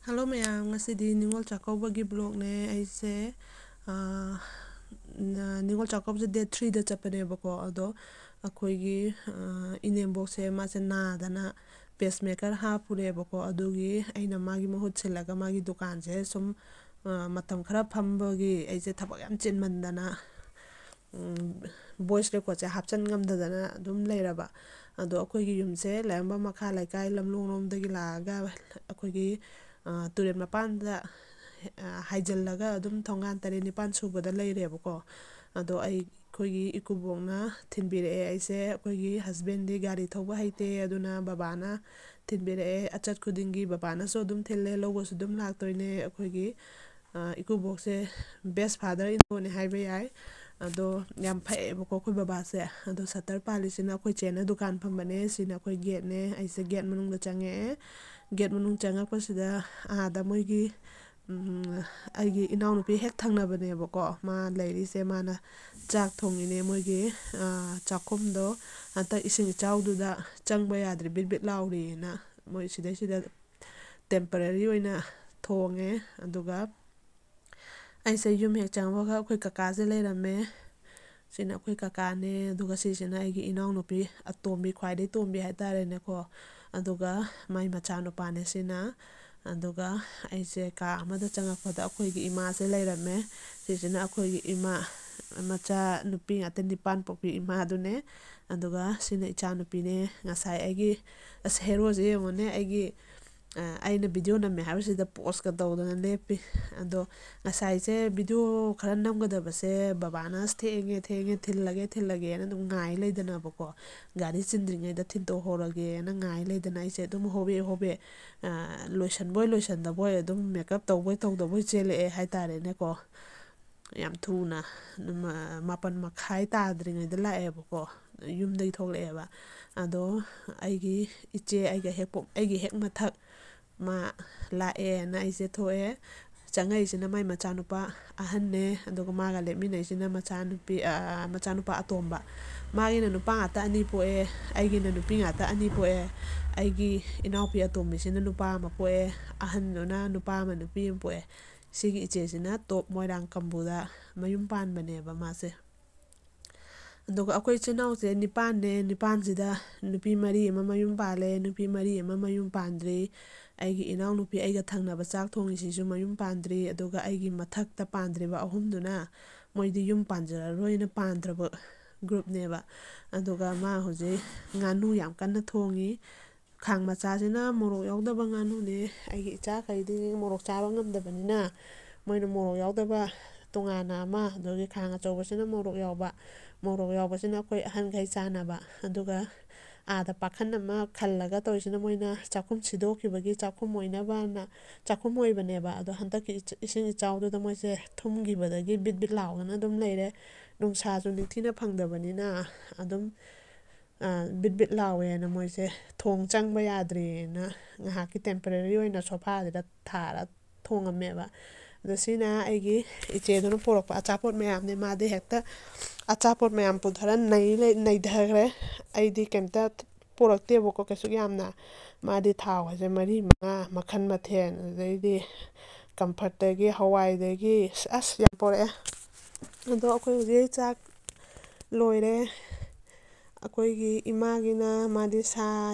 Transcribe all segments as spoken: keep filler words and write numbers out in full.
Hello ꯃꯌꯥꯝ, ꯉꯁꯤꯗꯤ ꯅꯤꯉꯣꯜ ꯆꯥꯛꯀꯧꯕꯒꯤ ꯕ꯭ꯂꯣꯒꯅꯦ꯫ ꯑꯩꯁꯦ, ꯑꯥ, ꯅ-, ꯅꯤꯉꯣꯜ ꯆꯥꯛꯀꯧꯕꯁꯦ ꯗꯦꯠ ꯊ꯭ꯔꯤꯗ ꯆꯠꯄꯅꯦꯕꯀꯣ꯫ ꯑꯗꯣ ꯑꯩꯈꯣꯏꯒꯤ, ꯑꯥ, ꯏꯅꯦꯝꯕꯣꯛꯁꯦ, ꯃꯥꯁꯦ ꯅꯥꯗꯅ ꯄꯦꯁꯃꯦꯀꯔ ꯍꯥꯞꯄꯨꯔꯦꯕꯀꯣ꯫ ꯑꯗꯨꯒꯤ ꯑꯩꯅ ꯃꯥꯒꯤ ꯃꯍꯨꯠ ꯁꯤꯜꯂꯒ ꯃꯥꯒꯤ ꯗꯨꯀꯥꯟꯁꯦ ꯁꯨꯝ, ꯑꯥ, ꯃꯇꯝ ꯈꯔ ꯐꯝꯕꯒꯤ ꯑꯩꯁꯦ ꯊꯕꯛ ꯌꯥꯝ ꯆꯤꯟꯃꯟꯗꯅ, ꯎꯝ, ꯚꯣꯏꯁ ꯔꯦꯀꯣꯔꯠꯁꯦ ꯍꯥꯞꯆꯤꯟ ꯉꯝꯗꯗꯅ ꯑꯗꯨꯝ ꯂꯩꯔꯕ꯫ ꯑꯗꯣ ꯑꯩꯈꯣꯏꯒꯤ ꯌꯨꯝꯁꯦ ꯂꯩꯔꯝꯕ ꯃꯈꯥ ꯂꯩꯀꯥꯏ ꯂꯝꯂꯣꯡꯂꯣꯝꯗꯒꯤ ꯂꯥꯛꯑꯒ ꯑꯩꯈꯣꯏꯒꯤ, ꯑ, ꯇꯨꯔꯦꯜ ꯃꯄꯥꯟꯗ, ꯑ, ꯍꯥꯏꯖꯤꯜꯂꯒ ꯑꯗꯨꯝ ꯊꯣꯡꯒꯥꯟ ꯇꯔꯦꯠ ꯅꯤꯄꯥꯟ ꯁꯨꯕꯗ ꯂꯩꯔꯦꯕꯀꯣ꯫ ꯑꯗꯣ ꯑꯩ, ꯑꯩꯈꯣꯏꯒꯤ ꯏꯀꯨꯕꯣꯛꯅ ꯊꯤꯟꯕꯤꯔꯛꯑꯦ ꯑꯩꯁꯦ꯫ ꯑꯩꯈꯣꯏꯒꯤ ꯍꯁꯕꯦꯟꯗꯤ ꯒꯥꯔꯤ ꯊꯧꯕ ꯍꯩꯇꯦ, ꯑꯗꯨꯅ ꯕꯕꯥꯅ ꯊꯤꯟꯕꯤꯔꯛꯑꯦ꯫ ꯑꯆꯠ ꯈꯨꯗꯤꯡꯒꯤ ꯕꯕꯥꯅꯁꯨ ꯑꯗꯨꯝ ꯊꯤꯜꯂꯦ, ꯂꯧꯕꯁꯨ ꯑꯗꯨꯝ ꯂꯥꯛꯇꯣꯏꯅꯦ꯫ ꯑꯩꯈꯣꯏꯒꯤ, ꯑ, ꯏꯀꯨꯕꯣꯛꯁꯦ best father in lawꯅꯦ ꯍꯥꯏꯕ ꯌꯥꯏ꯫ ꯑꯗꯣ ꯌꯥꯝ ꯐꯩꯌꯦꯕꯀꯣ ꯑꯩꯈꯣꯏ ꯕꯕꯥꯁꯦ꯫ ꯑꯗꯣ ꯁꯠꯇꯔ ꯄꯥꯜꯂꯤꯁꯤꯅ ꯑꯩꯈꯣꯏ ꯆꯦꯅ ꯗꯨꯀꯥꯟ ꯐꯝꯕꯅꯦ꯫ ꯁꯤꯅ ꯑꯩꯈꯣꯏ ꯒꯦꯠꯅꯦ꯫ ꯑꯩꯁꯦ ꯒꯦꯠ ꯃꯅꯨꯡꯗ ꯆꯪꯉꯛꯑꯦ꯫ ꯒꯦꯠ ꯃꯅꯨꯡ ꯆꯪꯉꯛꯄꯁꯤꯗ ꯑꯥꯗ ꯃꯣꯏꯒꯤ, ꯎꯝ, ꯑꯩꯒꯤ ꯏꯅꯥꯎꯅꯨꯄꯤ ꯍꯦꯛ ꯊꯪꯅꯕꯅꯦꯕꯀꯣ ꯃꯥ ꯂꯩꯔꯤꯁꯦ꯫ ꯃꯥꯅ ꯆꯥꯛ ꯊꯣꯡꯉꯤꯅꯦ꯫ ꯃꯣꯏꯒꯤ, ꯑ, ꯆꯥꯛꯈꯨꯝꯗꯣ ꯍꯟꯇꯛ ꯏꯁꯤꯡ ꯏꯆꯥꯎꯗꯨꯗ ꯆꯪꯕ ꯌꯥꯗ꯭ꯔꯦ, ꯕꯤꯠ ꯕꯤꯠ ꯂꯥꯎꯔꯤꯅ ꯃꯣꯏ ꯁꯤꯗꯩꯁꯤꯗ temporary ꯑꯣꯏꯅ ꯊꯣꯡꯉꯦ꯫ ꯑꯗꯨꯒ ꯑꯩꯁꯦ ꯌꯨꯝ ꯍꯦꯛ ꯆꯪꯕꯒ ꯑꯩꯈꯣꯏ ꯀꯀꯥꯁꯦ ꯂꯩꯔꯝꯃꯦ꯫ ꯁꯤꯅ ꯑꯩꯈꯣꯏ ꯀꯀꯥꯅꯦ, ꯑꯗꯨꯒ ꯁꯤꯁꯤꯅ ꯑꯩꯒꯤ ꯏꯅꯥꯎꯅꯨꯄꯤ ꯑꯇꯣꯝꯕꯤ, ꯈ꯭ꯋꯥꯏꯗꯩ ꯇꯣꯝꯕꯤ ꯍꯥꯏꯇꯥꯔꯦꯅꯦꯀꯣ꯫ ꯑꯗꯨꯒ ꯃꯥꯏ ꯃꯆꯥꯅꯨꯄꯥꯅꯦ ꯁꯤꯅ꯫ ꯑꯗꯨꯒ ꯑꯩꯁꯦ ꯀꯥ ꯑꯃꯗ ꯆꯪꯉꯛꯄꯗ ꯑꯩꯈꯣꯏꯒꯤ ꯏꯃꯥꯁꯦ ꯂꯩꯔꯝꯃꯦ꯫ ꯁꯤꯁꯤꯅ ꯑꯩꯈꯣꯏꯒꯤ ꯏꯃꯥ, ꯃꯆꯥ ꯅꯨꯄꯤ ꯉꯥꯛꯇ ꯅꯤꯄꯥꯟ ꯄꯣꯛꯄꯤ ꯏꯃꯥꯗꯨꯅꯦ꯫ ꯑꯗꯨꯒ ꯁꯤꯅ ꯏꯆꯥꯅꯨꯄꯤꯅꯦ꯫ ꯉꯁꯥꯏ ꯑꯩꯒꯤ, ꯑꯁ, ꯍꯦꯔꯣꯁꯦ ꯌꯦꯡꯉꯨꯅꯦ, ꯑꯩꯒꯤ, ꯑ, ꯑꯩꯅ ꯚꯤꯗꯤꯑꯣ ꯅꯝꯃꯦ ꯍꯥꯏꯕꯁꯤꯗ ꯄꯣꯁꯀ ꯇꯧꯗꯅ ꯂꯦꯞꯄꯤ꯫ ꯑꯗꯣ ꯉꯁꯥꯏꯁꯦ ꯚꯤꯗꯤꯑꯣ ꯈꯔ ꯅꯝꯒꯗꯕꯁꯦ ꯕꯕꯥꯅ "ꯑꯁ, ꯊꯦꯡꯉꯦ, ꯊꯦꯡꯉꯦ, ꯊꯤꯜꯂꯒꯦ, ꯊꯤꯜꯂꯒꯦꯅ" ꯑꯗꯨꯝ ꯉꯥꯏ ꯂꯩꯗꯅꯕꯀꯣ, ꯒꯥꯔꯤ ꯆꯤꯟꯗ꯭ꯔꯤꯉꯩꯗ ꯊꯤꯟꯇꯣꯛꯍꯧꯔꯒꯦꯅ ꯉꯥꯏ ꯂꯩꯗꯅ ꯑꯩꯁꯦ ꯑꯗꯨꯝ ꯍꯣꯕꯦ ꯍꯣꯕꯦ, ꯑ, ꯂꯣꯏꯁꯟꯕꯣꯏ ꯂꯣꯏꯁꯟꯗꯕꯣꯏ, ꯑꯗꯨꯝ ꯃꯦꯀꯞ ꯇꯧꯕꯣꯏ ꯇꯧꯗꯕꯣꯏ ꯆꯦꯜꯂꯛꯑꯦ ꯍꯥꯏꯇꯥꯔꯦꯅꯦꯀꯣ꯫ ꯌꯥꯝ ꯊꯨꯅ, ꯑꯗꯨꯝ, ꯑ, ꯃꯥꯄꯟ ꯃꯈꯥꯏ ꯇꯥꯗ꯭ꯔꯤꯉꯩꯗ ꯂꯥꯛꯑꯦꯕꯀꯣ, ꯌꯨꯝꯗꯒꯤ ꯊꯣꯛꯂꯛꯑꯦꯕ꯫ ꯑꯗꯣ ꯑꯩꯒꯤ ꯏꯆꯦ, ꯑꯩꯒ ꯍꯦꯛ ꯄꯣꯛ-, ꯑꯩꯒꯤ ꯍꯦꯛ ꯃꯊꯛ ꯃꯥ ꯂꯥꯛꯑꯦꯅ ꯑꯩꯁꯦ ꯊꯣꯛꯑꯦ꯫ ꯆꯪꯉꯛꯏꯁꯤꯅ ꯃꯥꯏ ꯃꯆꯥꯅꯨꯄꯥ ꯑꯍꯟꯅꯦ, ꯑꯗꯨꯒ ꯃꯥꯒ ꯂꯦꯞꯃꯤꯟꯅꯩꯁꯤꯅ ꯃꯆꯥꯅꯨꯄꯤ, ꯑ, ꯃꯆꯥꯅꯨꯄꯥ ꯑꯇꯣꯝꯕ꯫ ꯃꯥꯒꯤꯅ ꯅꯨꯄꯥ ꯉꯥꯛꯇ ꯑꯅꯤ ꯄꯣꯛꯑꯦ, ꯑꯩꯒꯤꯅ ꯅꯨꯄꯤ ꯉꯥꯛꯇ ꯑꯅꯤ ꯄꯣꯛꯑꯦ꯫ ꯑꯩꯒꯤ ꯏꯅꯥꯎꯄꯤ ꯑꯇꯣꯝꯕꯤꯁꯤꯅ ꯅꯨꯄꯥ ꯑꯃ ꯄꯣꯛꯑꯦ, ꯑꯍꯟꯗꯨꯅ ꯅꯨꯄꯥ ꯑꯃ ꯅꯨꯄꯤ ꯑꯃ ꯄꯣꯛꯑꯦ꯫ ꯁꯤꯒꯤ ꯏꯆꯦꯁꯤꯅ ꯇꯣꯞ ꯃꯣꯏꯔꯥꯡ ꯀꯝꯕꯨꯗ ꯃꯌꯨꯝ ꯄꯥꯟꯕꯅꯦꯕ ꯃꯥꯁꯦ꯫ ꯑꯗꯨꯒ ꯑꯩꯈꯣꯏ ꯏꯆꯤꯜ ꯏꯅꯥꯎꯁꯦ ꯅꯤꯄꯥꯟꯅꯦ꯫ ꯅꯤꯄꯥꯟꯁꯤꯗ ꯅꯨꯄꯤ ꯃꯔꯤ ꯑꯃ ꯃꯌꯨꯝ ꯄꯥꯜꯂꯦ, ꯅꯨꯄꯤ ꯃꯔꯤ ꯑꯃ ꯃꯌꯨꯝ ꯄꯥꯟꯗ꯭ꯔꯤ꯫ ꯑꯩꯒꯤ ꯏꯅꯥꯎꯅꯨꯄꯤ ꯑꯩꯒ ꯊꯪꯅꯕ ꯆꯥꯛ ꯊꯣꯡꯉꯤꯁꯤꯁꯨ ꯃꯌꯨꯝ ꯄꯥꯟꯗ꯭ꯔꯤ꯫ ꯑꯗꯨꯒ ꯑꯩꯒꯤ ꯃꯊꯛꯇ ꯄꯥꯟꯗ꯭ꯔꯤꯕ ꯑꯍꯨꯝꯗꯨꯅ ꯃꯣꯏꯗꯤ ꯌꯨꯝ ꯄꯥꯟꯖꯔꯔꯣꯏꯅ ꯄꯥꯟꯗ꯭ꯔꯕ ꯒ꯭ꯔꯨꯞꯅꯦꯕ꯫ ꯑꯗꯨꯒ ꯃꯥ ꯍꯧꯖꯤꯛ ꯉꯥꯅꯨ ꯌꯥꯝ ꯀꯟꯅ ꯊꯣꯡꯉꯤ꯫ ꯈꯥꯡ ꯃꯆꯥꯁꯤꯅ ꯃꯣꯔꯣꯛ ꯌꯥꯎꯗꯕ ꯉꯥꯅꯨꯅꯦ꯫ ꯑꯩꯒꯤ ꯏꯆꯥꯈꯩꯗꯤ ꯃꯣꯔꯣꯛ ꯆꯥꯕ ꯉꯝꯗꯕꯅꯤꯅ ꯃꯣꯏꯅ ꯃꯣꯔꯣꯛ ꯌꯥꯎꯗꯕ ꯇꯣꯉꯥꯟꯅ ꯑꯃ, ꯑꯗꯨꯒꯤ ꯈꯥꯡ ꯑꯆꯧꯕꯁꯤꯅ ꯃꯣꯔꯣꯛ ꯌꯥꯎꯕ, ꯃꯣꯔꯣꯛ ꯌꯥꯎꯕꯁꯤꯅ ꯑꯩꯈꯣꯏ ꯑꯍꯟꯈꯩ ꯆꯥꯅꯕ, ꯑꯗꯨꯒ ꯑꯥꯗ ꯄꯥꯈꯟ ꯑꯃ ꯈꯜꯂꯒ ꯇꯧꯔꯤꯁꯤꯅ ꯃꯣꯏꯅ ꯆꯥꯛꯈꯨꯝ ꯁꯤꯗꯣꯛꯈꯤꯕꯒꯤ ꯆꯥꯛꯈꯨꯝ ꯑꯣꯏꯅꯕꯅ ꯆꯥꯛꯈꯨꯝ ꯑꯣꯏꯕꯅꯦꯕ꯫ ꯑꯗꯣ ꯍꯟꯗꯛꯀꯤ ꯏꯆ-, ꯏꯁꯤꯡ ꯏꯆꯥꯎꯗꯨꯗ ꯃꯣꯏꯁꯦ ꯊꯨꯝꯈꯤꯕꯗꯒꯤ ꯕꯤꯠ ꯕꯤꯠ ꯂꯥꯎꯗꯅ ꯑꯗꯨꯝ ꯂꯩꯔꯦ꯫ ꯅꯨꯡꯁꯥꯁꯨ ꯅꯤꯡꯊꯤꯅ ꯐꯪꯗꯕꯅꯤꯅ ꯑꯗꯨꯝ, ꯑ, ꯕꯤꯠ ꯕꯤꯠ ꯂꯥꯎꯋꯦꯅ ꯃꯣꯏꯁꯦ ꯊꯣꯡ ꯆꯪꯕ ꯌꯥꯗ꯭ꯔꯦꯅ ꯉꯥꯏꯍꯥꯛꯀꯤ temporary ꯑꯣꯏꯅ ꯁꯣꯐꯥꯁꯤꯗ ꯊꯥꯔ ꯊꯣꯡꯉꯝꯃꯦꯕ꯫ ꯑꯗꯣ ꯁꯤꯅ ꯑꯩꯒꯤ ꯏꯆꯦꯗꯨꯅ ꯄꯨꯔꯛꯄ ꯑꯆꯥꯄꯣꯠ ꯃꯌꯥꯝꯅꯦ꯫ ꯃꯥꯗꯤ ꯍꯦꯛꯇ ꯑꯆꯥꯄꯣꯠ ꯃꯌꯥꯝ ꯄꯨꯊꯔ ꯅꯩ ꯂꯩ-, ꯅꯩꯊꯈ꯭ꯔꯦ꯫ ꯑꯩꯗꯤ ꯀꯩꯝꯇ ꯄꯨꯔꯛꯇꯦꯕꯀꯣ ꯀꯩꯁꯨ ꯌꯥꯝꯅ꯫ ꯃꯥꯗꯤ ꯊꯥꯎ ꯍꯥꯏꯁꯦ ꯃꯔꯤ ꯃꯉꯥ ꯃꯈꯜ ꯃꯊꯦꯜ, ꯑꯗꯩꯗꯤ ꯀꯝꯐꯔꯠꯇꯒꯤ ꯍꯋꯥꯏꯗꯒꯤ ꯑꯁ, ꯑꯁ ꯌꯥꯝ ꯄꯣꯔꯛꯑꯦ꯫ ꯑꯗꯣ ꯑꯩꯈꯣꯏ ꯍꯧꯖꯤꯛ ꯆꯥꯛ ꯂꯣꯏꯔꯦ꯫ ꯑꯩꯈꯣꯏꯒꯤ ꯏꯃꯥꯒꯤꯅ, ꯃꯥꯗꯤ ꯁꯥ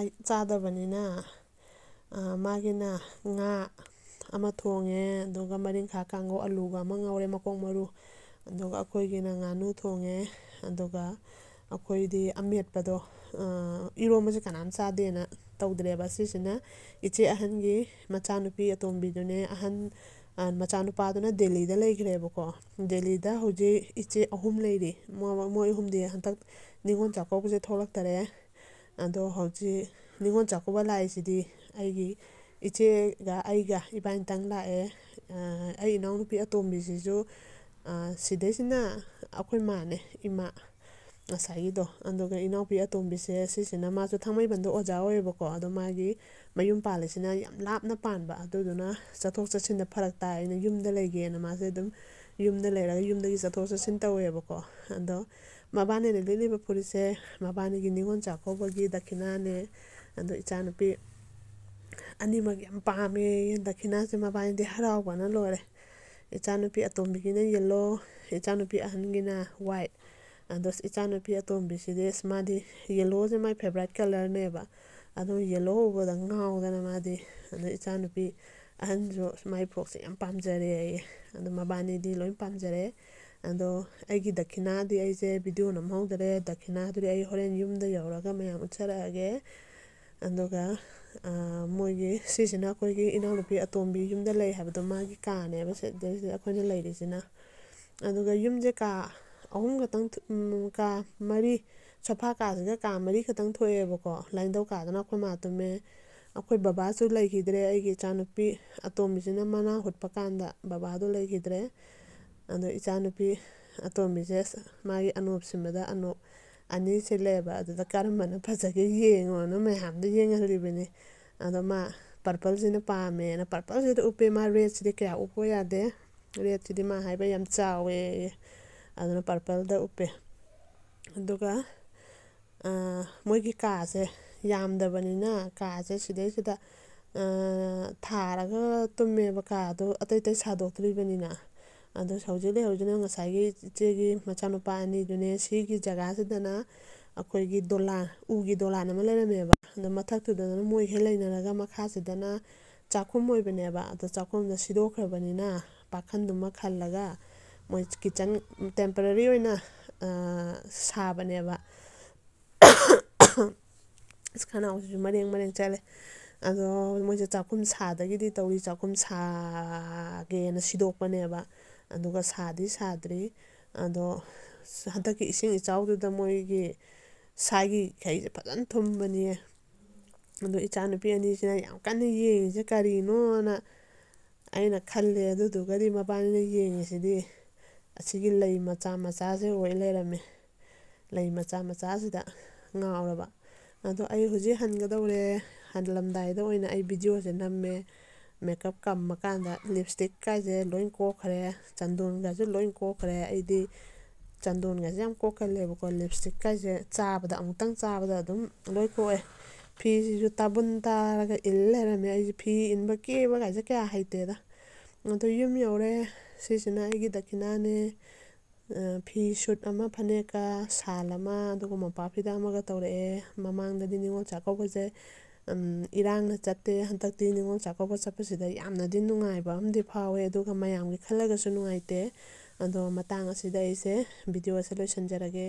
ꯆꯥꯗꯕꯅꯤꯅ, ꯑ, ꯃꯥꯒꯤꯅ ꯉꯥ ꯑꯃ ꯊꯣꯡꯉꯦ, ꯑꯗꯨꯒ ꯃꯔꯤꯡꯈꯥ ꯀꯥꯡꯉꯧ, ꯑꯂꯨꯒ ꯑꯃ ꯉꯧꯔꯦ, ꯃꯀꯣꯛ ꯃꯔꯨ꯫ ꯑꯗꯨꯒ ꯑꯩꯈꯣꯏꯒꯤꯅ ꯉꯥꯅꯨ ꯊꯣꯡꯉꯦ꯫ ꯑꯗꯨꯒ ꯑꯩꯈꯣꯏꯗꯤ ꯑꯃꯦꯠꯄꯗꯣ, ꯑ, ꯏꯔꯣꯝꯕꯁꯦ ꯀꯅꯥꯝ ꯆꯥꯗꯦꯅ ꯇꯧꯗ꯭ꯔꯦꯕ꯫ ꯁꯤꯁꯤꯅ ꯏꯆꯦ ꯑꯍꯟꯒꯤ ꯃꯆꯥꯅꯨꯄꯤ ꯑꯇꯣꯝꯕꯤꯗꯨꯅꯦ꯫ ꯑꯍꯟ, ꯑ, ꯃꯆꯥꯅꯨꯄꯥꯗꯨꯅ ꯗꯦꯜꯂꯤꯗ ꯂꯩꯈ꯭ꯔꯦꯕꯀꯣ꯫ ꯗꯦꯜꯂꯤꯗ ꯍꯧꯖꯤꯛ ꯏꯆꯦ ꯑꯍꯨꯝ ꯂꯩꯔꯤ꯫ ꯃꯣ-, ꯃꯣꯏ ꯑꯍꯨꯝꯗꯤ ꯍꯟꯗꯛ ꯅꯤꯉꯣꯜ ꯆꯥꯛꯀꯧꯕꯁꯦ ꯊꯣꯛꯂꯛꯇꯔꯦ꯫ ꯑꯗꯣ ꯍꯧꯖꯤꯛ ꯅꯤꯉꯣꯜ ꯆꯥꯛꯀꯧꯕ ꯂꯥꯛꯏꯁꯤꯗꯤ ꯑꯩꯒꯤ ꯏꯆꯦꯒ ꯑꯩꯒ ꯏꯕꯥꯅꯤꯇꯪ ꯂꯥꯛꯑꯦ꯫ ꯑ, ꯑꯩ ꯏꯅꯥꯎꯅꯨꯄꯤ ꯑꯇꯣꯝꯕꯤꯁꯤꯁꯨ, ꯑ, ꯁꯤꯗꯩꯁꯤꯅ ꯑꯩꯈꯣꯏ ꯃꯥꯅꯦ, ꯏꯃꯥ ꯉꯁꯥꯏꯒꯤꯗꯣ꯫ ꯑꯗꯨꯒ ꯏꯅꯥꯎꯄꯤ ꯑꯇꯣꯝꯕꯤꯁꯦ ꯁꯤꯁꯤꯅ ꯃꯥꯁꯨ ꯊꯥꯡꯃꯩꯕꯟꯗ ꯑꯣꯖꯥ ꯑꯣꯏꯌꯦꯕꯀꯣ꯫ ꯑꯗꯣ ꯃꯥꯒꯤ ꯃꯌꯨꯝ ꯄꯥꯜꯂꯤꯁꯤꯅ ꯌꯥꯝ ꯂꯥꯞꯅ ꯄꯥꯟꯕ, ꯑꯗꯨꯗꯨꯅ ꯆꯠꯊꯣꯛ ꯆꯠꯁꯤꯟꯗ ꯐꯔꯛ ꯇꯥꯏ, ꯑꯩꯅ ꯌꯨꯝꯗ ꯂꯩꯒꯦꯅ ꯃꯥꯁꯦ ꯑꯗꯨꯝ ꯌꯨꯝꯗ ꯂꯩꯔꯒ ꯌꯨꯝꯗꯒꯤ ꯆꯠꯊꯣꯛ ꯆꯠꯁꯤꯟ ꯇꯧꯋꯦꯕꯀꯣ꯫ ꯑꯗꯣ ꯃꯕꯥꯅꯤꯅ ꯂꯤꯠꯂꯤꯕ ꯐꯨꯔꯤꯠꯁꯦ ꯃꯕꯥꯅꯤꯒꯤ ꯅꯤꯉꯣꯜ ꯆꯥꯛꯀꯧꯕꯒꯤ ꯗꯈꯤꯅꯥꯅꯦ꯫ ꯑꯗꯣ ꯏꯆꯥꯅꯨꯄꯤ ꯑꯅꯤꯃꯛ ꯌꯥꯝ ꯄꯥꯝꯃꯦ꯫ ꯗꯈꯤꯅꯥꯁꯦ ꯃꯕꯥꯅꯤꯗꯤ ꯍꯔꯥꯎꯕꯅ ꯂꯣꯏꯔꯦ꯫ ꯏꯆꯥꯅꯨꯄꯤ ꯑꯇꯣꯝꯕꯤꯒꯤꯅ ꯌꯦꯜꯂꯣ, ꯏꯆꯥꯅꯨꯄꯤ ꯑꯍꯟꯒꯤꯅ ꯋꯥꯏꯠ꯫ ꯑꯗꯣ ꯏꯆꯥꯅꯨꯄꯤ ꯑꯇꯣꯝꯕꯤꯁꯤꯗꯤ ꯑꯁ ꯃꯥꯗꯤ ꯌꯦꯜꯂꯣꯁꯦ ꯃꯥꯏ ꯐꯦꯕꯣꯔꯥꯏꯠ ꯀꯂꯔꯅꯦꯕ꯫ ꯑꯗꯣ ꯌꯦꯜꯂꯣ ꯎꯕꯗ ꯉꯥꯎꯗꯅ ꯃꯥꯗꯤ꯫ ꯑꯗꯣ ꯏꯆꯥꯅꯨꯄꯤ ꯑꯍꯟꯁꯨ ꯃꯥꯏ ꯐ꯭ꯔꯣꯛꯁꯦ ꯌꯥꯝ ꯄꯥꯝꯖꯔꯦ ꯑꯩ꯫ ꯑꯗꯣ ꯃꯕꯥꯅꯤꯗꯤ ꯂꯣꯏ ꯄꯥꯝꯖꯔꯦ꯫ ꯑꯗꯣ ꯑꯩꯒꯤ ꯗꯈꯤꯅꯥꯗꯤ ꯑꯩꯁꯦ ꯚꯤꯗꯤꯑꯣ ꯅꯝꯍꯧꯗꯔꯦ꯫ ꯗꯈꯤꯅꯥꯗꯨꯗꯤ ꯑꯩ ꯍꯣꯔꯦꯟ ꯌꯨꯝꯗ ꯌꯧꯔꯒ ꯃꯌꯥꯝ ꯎꯠꯆꯔꯛꯑꯒꯦ꯫ ꯑꯗꯨꯒ ꯃꯣꯏꯒꯤ ꯁꯤꯁꯤꯅ ꯑꯩꯈꯣꯏꯒꯤ ꯏꯅꯥꯎꯅꯨꯄꯤ ꯑꯇꯣꯝꯕꯤ ꯌꯨꯝꯗ ꯂꯩ ꯍꯥꯏꯕꯗꯣ, ꯃꯥꯒꯤ ꯀꯥꯅꯦꯕ ꯁꯤꯗꯩꯁꯤꯗ ꯑꯩꯈꯣꯏꯅ ꯂꯩꯔꯤꯁꯤꯅ꯫ ꯑꯗꯨꯒ ꯌꯨꯝꯁꯦ ꯀꯥ ꯑꯍꯨꯝ ꯈꯛꯇꯪ ꯊꯣ-, ꯎꯝ, ꯀꯥ ꯃꯔꯤ, ꯁꯣꯐꯥ ꯀꯥꯁꯤꯒ ꯀꯥ ꯃꯔꯤ ꯈꯛꯇꯪ ꯊꯣꯛꯑꯦꯕꯀꯣ꯫ ꯂꯥꯏꯅꯤꯡꯊꯧ ꯀꯥꯗꯅ ꯑꯩꯈꯣꯏ ꯃꯥ ꯇꯨꯝꯃꯦ꯫ ꯑꯩꯈꯣꯏ ꯕꯕꯥꯁꯨ ꯂꯩꯈꯤꯗ꯭ꯔꯦ꯫ ꯑꯩꯒꯤ ꯏꯆꯥꯅꯨꯄꯤ ꯑꯇꯣꯝꯕꯤꯁꯤꯅ ꯃꯅꯥ ꯍꯨꯠꯄ ꯀꯥꯟꯗ ꯕꯕꯥꯗꯣ ꯂꯩꯈꯤꯗ꯭ꯔꯦ꯫ ꯑꯗꯣ ꯏꯆꯥꯅꯨꯄꯤ ꯑꯇꯣꯝꯕꯤꯁꯦ ꯃꯥꯒꯤ ꯑꯅꯣꯞ ꯁꯤꯟꯕꯗ ꯑꯅꯣꯞ ꯑꯅꯤ ꯁꯤꯜꯂꯦꯕ꯫ ꯑꯗꯨꯗ ꯀꯔꯝꯕꯅ ꯐꯖꯒꯦ ꯌꯦꯡꯉꯣꯅ ꯃꯌꯥꯝꯗ ꯌꯦꯡꯍꯜꯂꯤꯕꯅꯤ꯫ ꯑꯗꯣ ꯃꯥ ꯄꯔꯄꯜꯁꯤꯅ ꯄꯥꯝꯃꯦꯅ ꯄꯔꯄꯜꯁꯤꯗ ꯎꯞꯄꯦ꯫ ꯃꯥ ꯔꯦꯗꯁꯤꯗꯤ ꯀꯌꯥ ꯎꯞꯄ ꯌꯥꯗꯦ꯫ ꯔꯦꯗꯁꯤꯗꯤ ꯃꯥ ꯍꯥꯏꯕ ꯌꯥꯝ ꯆꯥꯎꯋꯦ꯫ ꯑꯗꯨꯅ ꯄꯔꯄꯜꯗ ꯎꯞꯄꯦ꯫ ꯑꯗꯨꯒ ꯃꯣꯏꯒꯤ ꯀꯥꯁꯦ ꯌꯥꯝꯗꯕꯅꯤꯅ ꯀꯥꯁꯦ ꯁꯤꯗꯩꯁꯤꯗ ꯊꯥꯔꯒ ꯇꯨꯝꯃꯦꯕ꯫ ꯀꯥꯗꯣ ꯑꯇꯩ ꯑꯇꯩ ꯁꯥꯗꯣꯛꯇ꯭ꯔꯤꯕꯅꯤꯅ꯫ ꯑꯗꯣ ꯍꯧꯖꯤꯛ ꯂꯩꯍꯧꯔꯤꯁꯤꯅ ꯉꯁꯥꯏꯒꯤ ꯏꯆꯦꯒꯤ ꯃꯆꯥꯅꯨꯄꯥ ꯑꯅꯤꯗꯨꯅꯦ꯫ ꯁꯤꯒꯤ ꯖꯒꯥꯁꯤꯗꯅ ꯑꯩꯈꯣꯏꯒꯤ ꯗꯣꯂꯥꯟ, ꯎꯒꯤ ꯗꯣꯂꯥꯟ ꯑꯃ ꯂꯩꯔꯝꯃꯦꯕ꯫ ꯑꯗꯣ ꯃꯊꯛꯇꯨꯗꯅ ꯃꯣꯏꯈꯩ ꯂꯩꯅꯔꯒ ꯃꯈꯥꯁꯤꯗꯅ ꯆꯥꯛꯈꯨꯝ ꯑꯣꯏꯕꯅꯦꯕ꯫ ꯑꯗꯣ ꯆꯥꯛꯈꯨꯝꯗ ꯁꯤꯗꯣꯛꯈ꯭ꯔꯕꯅꯤꯅ ꯄꯥꯈꯟꯗꯨꯃ ꯈꯜꯂꯒ ꯃꯣꯏ ꯀꯤꯠꯆꯟ ꯇꯦꯝꯄꯔꯔꯤ ꯑꯣꯏꯅ ꯁꯥꯕꯅꯦꯕ꯫ ꯑꯁ, ꯈꯅꯥꯎꯁꯤꯁꯨ ꯃꯔꯦꯡ ꯃꯔꯦꯡ ꯆꯠꯂꯦ꯫ ꯑꯗꯣ ꯃꯣꯏꯁꯦ ꯆꯥꯛꯈꯨꯝ ꯁꯥꯗꯒꯤꯗꯤ ꯇꯧꯔꯤ꯫ ꯆꯥꯛꯈꯨꯝ ꯁꯥꯒꯦꯅ ꯁꯤꯗꯣꯛꯄꯅꯦꯕ꯫ ꯑꯗꯨꯒ ꯁꯥꯗꯤ ꯁꯥꯗ꯭ꯔꯤ꯫ ꯑꯗꯣ ꯍꯟꯗꯛꯀꯤ ꯏꯁꯤꯡ ꯏꯆꯥꯎꯗꯨꯗ ꯃꯣꯏꯒꯤ ꯁꯥꯒꯤ ꯈꯩꯁꯦ ꯐꯖꯅ ꯊꯨꯝꯕꯅꯤꯌꯦ꯫ ꯑꯗꯣ ꯏꯆꯥꯅꯨꯄꯤ ꯑꯅꯤꯁꯤꯅ ꯌꯥꯝ ꯀꯟꯅ ꯌꯦꯡꯉꯤꯁꯦ ꯀꯔꯤꯅꯣꯅ ꯑꯩꯅ ꯈꯜꯂꯦ꯫ ꯑꯗꯨꯗꯨꯒꯗꯤ ꯃꯕꯥꯅꯤꯅ ꯌꯦꯡꯉꯤꯁꯤꯗꯤ ꯑꯁꯤꯒꯤ ꯂꯩ ꯃꯆꯥ ꯃꯆꯥꯁꯦ ꯑꯣꯏ ꯂꯩꯔꯝꯃꯦ꯫ ꯂꯩ ꯃꯆꯥ ꯃꯆꯥꯁꯤꯗ ꯉꯥꯎꯔꯕ꯫ ꯑꯗꯣ ꯑꯩ ꯍꯧꯖꯤꯛ ꯍꯟꯒꯗꯧꯔꯦ꯫ ꯍꯜꯂꯝꯗꯥꯏꯗ ꯑꯣꯏꯅ ꯑꯩ ꯚꯤꯗꯤꯑꯣꯁꯦ ꯅꯝꯃꯦ꯫ ꯃꯦꯀꯞ ꯀꯝꯃꯀꯥꯟꯗ ꯂꯤꯞꯁꯇꯤꯛꯀꯥꯏꯁꯦ ꯂꯣꯏ ꯀꯣꯛꯈ꯭ꯔꯦ꯫ ꯆꯟꯗꯣꯟꯒꯁꯨ ꯂꯣꯏ ꯀꯣꯛꯈ꯭ꯔꯦ꯫ ꯑꯩꯗꯤ ꯆꯟꯗꯣꯟꯒꯁꯦ ꯌꯥꯝ ꯀꯣꯛꯀꯜꯂꯦꯕꯀꯣ꯫ ꯂꯤꯞꯁꯇꯤꯛꯀꯥꯏꯁꯦ ꯆꯥꯕꯗ, ꯑꯃꯨꯛꯇꯪ ꯆꯥꯕꯗ ꯑꯗꯨꯝ ꯂꯣꯏ ꯀꯣꯛꯑꯦ꯫ ꯐꯤꯁꯤꯁꯨ ꯇꯥꯕꯨꯟ ꯇꯥꯔꯒ ꯏꯜ ꯂꯩꯔꯝꯃꯦ꯫ ꯑꯩꯁꯦ ꯐꯤ ꯏꯟꯕ ꯀꯦꯕ ꯀꯥꯏꯁꯦ ꯀꯌꯥ ꯍꯩꯇꯦꯗ꯫ ꯑꯗꯣ ꯌꯨꯝ ꯌꯧꯔꯦ꯫ ꯁꯤꯁꯤꯅ ꯑꯩꯒꯤ ꯗꯈꯤꯅꯥꯅꯦ꯫ ꯑ, ꯐꯤ ꯁꯨꯠ ꯑꯃ, ꯐꯅꯦꯛꯀ ꯁꯥꯜ ꯑꯃ, ꯑꯗꯨꯒ ꯃꯣꯝꯄꯥꯛ ꯐꯤꯗꯛ ꯑꯃꯒ ꯇꯧꯔꯛꯑꯦ꯫ ꯃꯃꯥꯡꯗꯗꯤ ꯅꯤꯉꯣꯜ ꯆꯥꯛꯀꯧꯕꯁꯦ, ꯎꯝ, ꯏꯔꯥꯡꯅ ꯆꯠꯇꯦ꯫ ꯍꯟꯗꯛꯇꯤ ꯅꯤꯉꯣꯜ ꯆꯥꯛꯀꯧꯕ ꯆꯠꯄꯁꯤꯗ ꯌꯥꯝꯅꯗꯤ ꯅꯨꯡꯉꯥꯏꯕ ꯑꯃꯗꯤ ꯐꯥꯎꯋꯦ, ꯑꯗꯨꯒ ꯃꯌꯥꯝꯒꯤ ꯈꯜꯂꯒꯁꯨ ꯅꯨꯡꯉꯥꯏꯇꯦ꯫ ꯑꯗꯣ ꯃꯇꯥꯡ ꯑꯁꯤꯗ ꯑꯩꯁꯦ ꯚꯤꯗꯤꯑꯣ ꯑꯁꯦ ꯂꯣꯏꯁꯤꯟꯖꯔꯒꯦ꯫